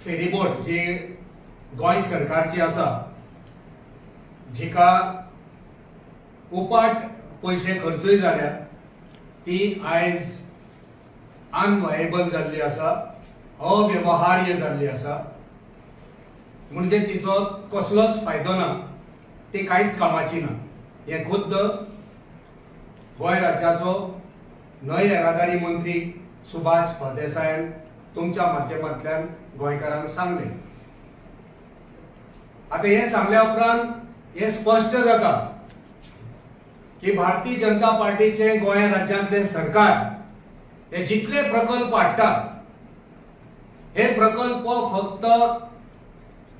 Ferryboat जी गोंय सरकारची आसा, जिका उपाट पयशे खर्चूय जाल्या, ती आयज अनवायबल जाल्ली आसा, अव्यवहार्य जाल्ली आसा. म्हणजे तिचो कसलोच फायदो ना, ती कांयच कामाची ना. हें खुद्द गोंय राज्याचो न्हंय येरादारी मंत्री सुभाष फळदेसायान तुमच्या माध्यमांतल्यान गोंयकारांक सांगलें. आता हें सांगल्या उपरांत हें स्पश्ट जाता की भारतीय जनता पार्टीचे गोंय राज्यांतले सरकार हे जितले प्रकल्प हाडटा, हे प्रकल्प फक्त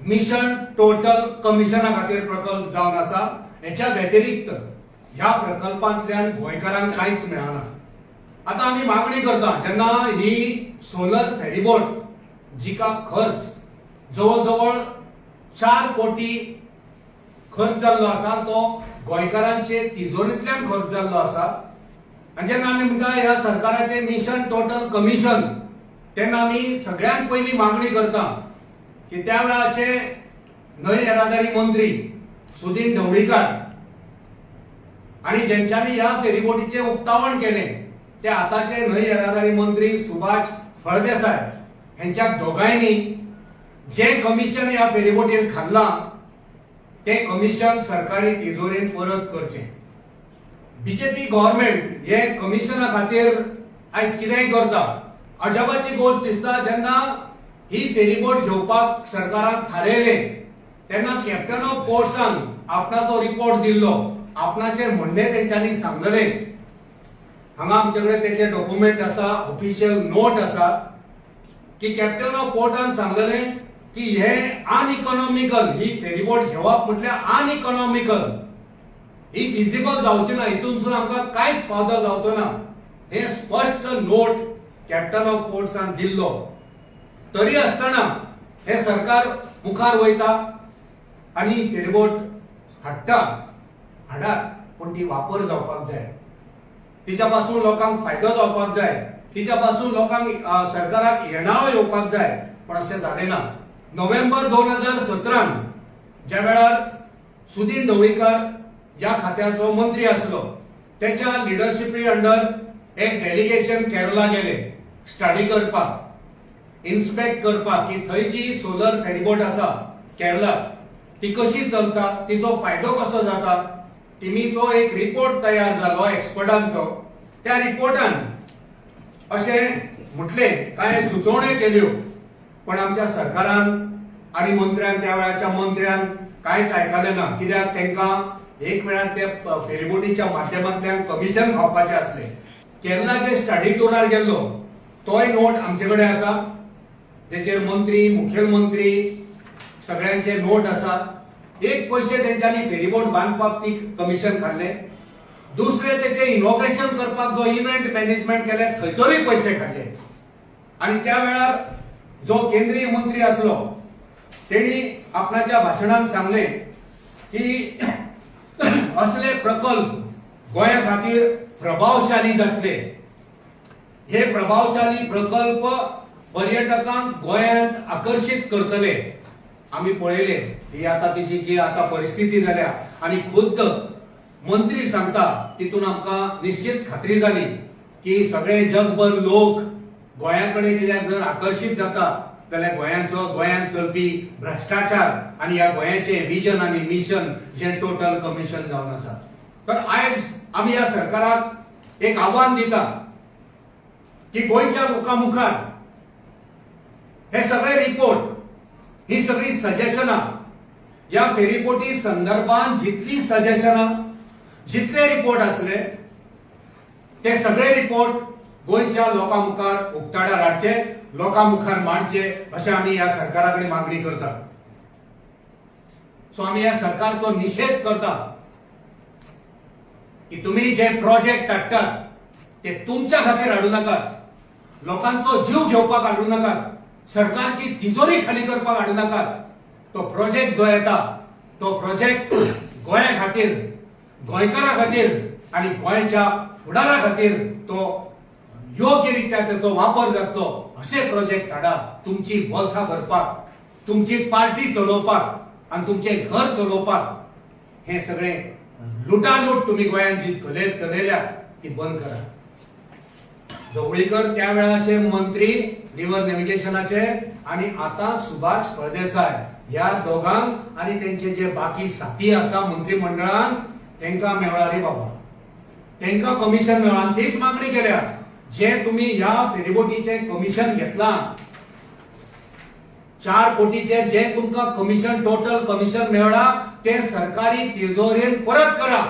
मिशन टोटल कमिशना खातीर प्रकल्प जावन आसा. हेच्या व्यतिरिक्त ह्या प्रकल्पांतल्यान गोंयकारांक कांयच मेळना. आता आमी मागणी करता, जेन्ना ही सोलर फेरीबोट, जिका खर्च जवळ जवळ 4 कोटी खर्च जाल्लो आसा, तो गोंयकारांचे तिजोरींतल्यान खर्च जाल्लो आसा आनी जेन्ना आमी म्हणटा ह्या सरकाराचे मिशन टोटल कमिशन, तेन्ना आमी सगळ्यांत पयली मागणी करता की त्या वेळाचे न्हंय येरादारी मंत्री सुदीन ढवळीकार आणि ज्यांच्यानी ह्या फेरीबोटीचें उक्तावण केलें ते आताचे न्हंय येरादारी मंत्री सुभाष फळदेसाय, हेंच्या दोगांयनी जें कमिशन ह्या फेरीबोटीर खाल्लां तें कमिशन सरकारी तिजोरेन परत करचें. बीजेपी गव्हर्मेंट हे कमिशना खातीर आयज कितेंय करता. अजापाची गोश्ट दिसता, जेन्ना ही फेरीबोट घेवपाक सरकारान थारायलें तेन्ना कॅप्टन ऑफ पोर्ट्सान आपणाचो रिपोर्ट दिल्लो, आपणाचें म्हणणें तेंच्यांनी सांगलें. हांगा आमचे कडेन तेचे डॉक्युमेंट आसा, ऑफिशियल नोट आसा की कॅप्टन ऑफ पोर्टान सांगलेलें की हे अनइकॉनॉमिकल, ही फेरीबोट घेवप म्हटल्यार अनइकॉनॉमिकल, ही फिजिबल जावची ना, हितूनसून आमकां कांयच फायदो जावचो ना. हे स्पश्ट नोट कॅप्टन ऑफ पोर्ट्सान दिल्लो. तरी आसतना हे सरकार मुखार वयता आनी फेरीबोट हाडटा. हाडात, पूण ती वापर जावपाक जाय, तिच्या पासून लोकांक फायदो जावपाक जाय, तिच्या पासून लोकांक सरकाराक येणावळ येवपाक जाय, पण अशें जालें ना. नोव्हेंबर 2017न ज्या वेळार सुदीन ढवळीकर ह्या खात्याचो मंत्री आसलो, तेच्या लिडरशिपी अंडर एक डेलिगेशन केरला गेले स्टडी करपाक, इन्स्पेक्ट करपाक की थंय जी सोलर फेरीबोट आसा केरला, ती कशी चलता, तिचो फायदो कसो जाता. टिमीचो एक रिपोर्ट तयार जालो एक्सपर्टांचो. त्या रिपोर्टान अशें म्हटलें, कांय सुचोवण्यो केल्यो, पण आमच्या सरकारान आनी मंत्र्यान, त्या वेळाच्या मंत्र्यान कांयच आयकलें ना. कित्याक तांकां एक वेळार ते फेरीबोटीच्या माध्यमांतल्यान कमिशन खावपाचें आसलें. केरलाचे स्टडी टुरार गेल्लो तोय नोट आमचे कडेन आसा, तेचेर मंत्री, मुखेलमंत्री सगळ्यांचे नोट आसा. एक पयशे तेंच्यांनी फेरीबोट बांदपाक ती कमिशन खाल्ले, दुसरे तेचे इनॉग्रेशन करपाक जो इव्हेंट मॅनेजमेंट केले थंयसरूय पयशे खाल्ले. आणि त्या वेळार जो केंद्रीय मंत्री आसलो तेणी आपणाच्या भाशणान सांगले की असले प्रकल्प गोंया खातीर प्रभावशाली जातले, हे प्रभावशाली प्रकल्प पर्यटकांक गोंयांत आकर्शीत करतले. आमी पळयले, ही आता तिची जी आता परिस्थिती जाल्या आणि खुद्द मंत्री सांगता, तितून आमकां निश्चित खात्री जाली की सगळे जगभर लोक गोंया कडेन कित्याक जर आकर्शीत जाता जाल्यार गोंयाचो, गोंयांत चलपी भ्रष्टाचार आणि ह्या गोंयाचे विजन आणि मिशन जे टोटल कमिशन जावन आसा. तर आयज आमी ह्या सरकाराक एक आव्हान दिता की गोंयच्या लोकां मुखार हे सगळे रिपोर्ट, ही सगळी सजेशनां, ह्या फेरीबोटी संदर्भात जितली सजेशनां, जितले रिपोर्ट असले, ते सगळे रिपोर्ट गोंयच्या लोकां मुखार उक्ताडार हाडचे, लोकां मुखार मांडचे, अशें आमी ह्या सरकारा कडेन मागणी करतात. सो आमी ह्या सरकारचो निशेध करता की तुम्ही जे प्रोजेक्ट हाडटात ते तुमच्या खातीर हाडूं नाकात, लोकांचो जीव घेवपाक हाडूं नाकात, सरकारची तिजोरी खाली करपाक हाडूं नाकात. तो प्रोजेक्ट जो येता तो प्रोजेक्ट गोंया खातीर, गोंयकारा खातीर आणि गोंयच्या फुडारा खातीर तो योग्य रित्या त्याचो वापर जातलो अशे प्रोजेक्ट हाडा. तुमची बोल्सां भरपाक, तुमची पार्टी चलोवपाक आनी तुमचें घर चलोवपाक हे सगळे लुटालूट तुमी गोंयांत जी चलयल्या ती बंद करा. ढवळीकर त्या वेळाचे मंत्री रिव्हर नॅव्हिगेशनाचे आणि आता सुभाष फळदेसाय ह्या दोगांक आणि त्यांचे जे बाकी साथी आसा मंत्रिमंडळान तेंकां मेळ्ळा रे बाबा, तेंकां कमिशन मेळ्ळा. आनी तीच मागणी केल्या, जे तुमी ह्या फेरीबोटीचें कमिशन घेतलां 4 कोटीचे, जे तुमकां कमिशन टोटल कमिशन मेळ्ळा ते सरकारी तिजोरेन परत करा.